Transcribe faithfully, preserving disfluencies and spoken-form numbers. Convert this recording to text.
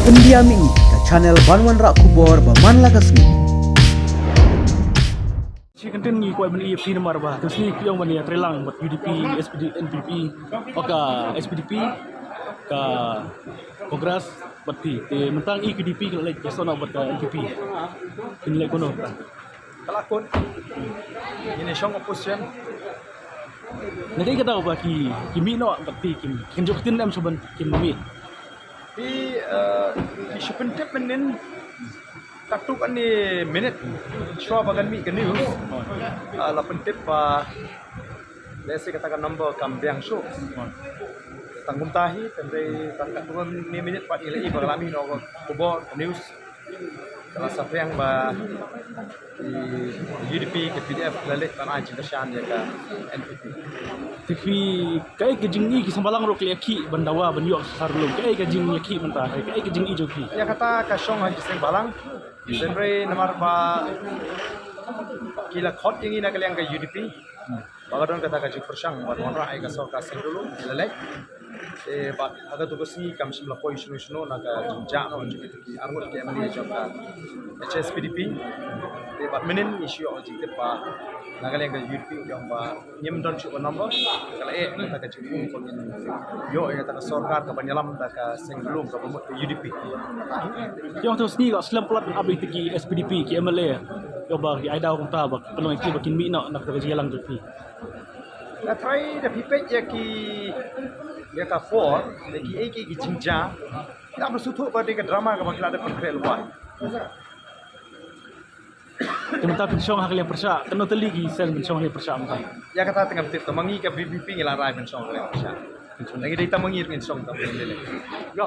India Mih, ka channel ban wanrah khubor ba man la ka sngi. Shi kyntien ngi kwah ban ïa phi namar ba to sngi ki ong ban ïa trei lang bad U D P, S P D, N P P, o ka S P D P, ka Congress bad phi. Te mynta ngi ka U D P ka leit ka sona bad ka N P P. Kin leit kono. Ka la kut. Ini shong opposition. Nadei kata ba ki ki mih noh bad phi kim kin jok tin em shuban kim mih. Phi eh, phi shu pyntip mynnin. Katto katne minit shuwa ba kan mih ka news. Ah, la pyntip ba lehse kata ka number kam biang shuh. Tang kumta hi, tang dei tang katto katne minit pat ila i ba ka la mih noh ka khubor ka news. Ka la saphriang ba i U D P ka P D F la leit ban ai jingkyrshan ïa ka N P P. Te phi kaei ka jingïakhih ki seng balang ruh ki la ïakhih ban dawa ban ïoh ka sorkar lum, kaei ka jingïakhih mynta, kaei ka jingïakhih jong phi? Ïa kata ka shong ha ki seng balang. Hynrei namar ba ki la khot ïa ngi na ka liang ka U D P. Ba ka don kata ka jingpyrshang ban wanrah ïa ka sorkar seng duh lum, ki la leit. Te bad ha katu ka sngi kam shym la poi shano shano na ka jingjia noh jong kita ki arngut ki M L A jong ka H S P D P. Te bad mynnin ngi shu ïoh jingtip ba na ka liang ka U D P ki ong ba ngim don shuh ka number. Ka la eh kata ka jingphone ba ngin ïoh ïa kata ka sorkar kaba ïalam da ka seng duh lum kaba mut ka U D P. Ki ong to sngi ka slem palat ban ap ïa ki S P D P ki M L A. Ïoh ba ki ai daw kumta ba pynlong ïa ki ba kin mih noh na kata ka jingïalang jong ki. Nga trai da phi peit ïa ki ïa ka por da ki ei ki ki jingjia. Ki ap suthu ba dei ka drama kaba ki la da pynkhreh lypa. Te mynta pynshong ha ka liang pyrshah, katno tylli ki seng pynshong ha ka liang pyrshah mynta? Ïa kata te ngam tip, tang ma ngi ka V P P ngi la rai pynshong ha ka liang pyrshah. Lagi dei tang ma ngi ngin shong tang ma ngi lei. Yo.